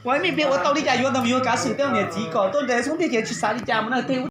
Ua ib me pliag ua tau li cas yuav ntawm yus kav xwm tej niam txiv kom tuaj ntes xub ntiag ces tsis xav li cas mas na, tej ub